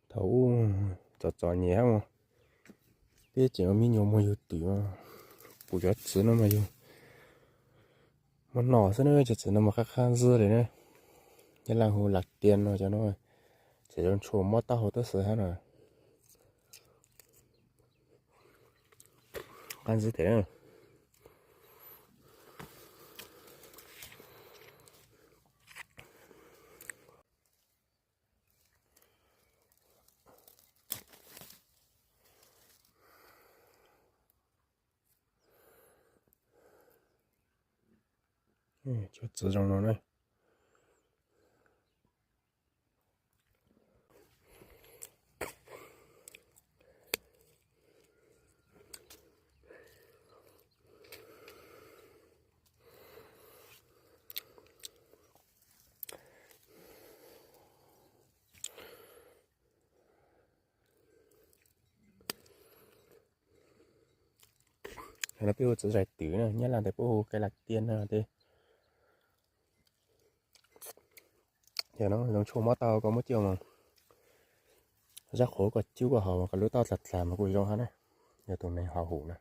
Thaum ub txom txom nyem hab mas peb tseem ua me nyuam muag yug twm. Kuv cov txiv no mas yug muab no xwb na, cov txiv no mas qab qab ntxwb li na. Nyab Laj hu las tias no cov no, txiv zoo tshuaj mob taub hau tuab xwb hab no. Qab ntxwb tiag na. Cov txiv zoo no na. No peb hu txiv zais twm na, Nyab Laj ntawd peb hu kais las tias no tes. Yog no zoo tshuaj mob taub hau koj muab coj mus zab qhuav koj cub koj haus mas koj lub taub hau dlag dlag mas kuj zoo hab na. Yog tus neeg haus hum na.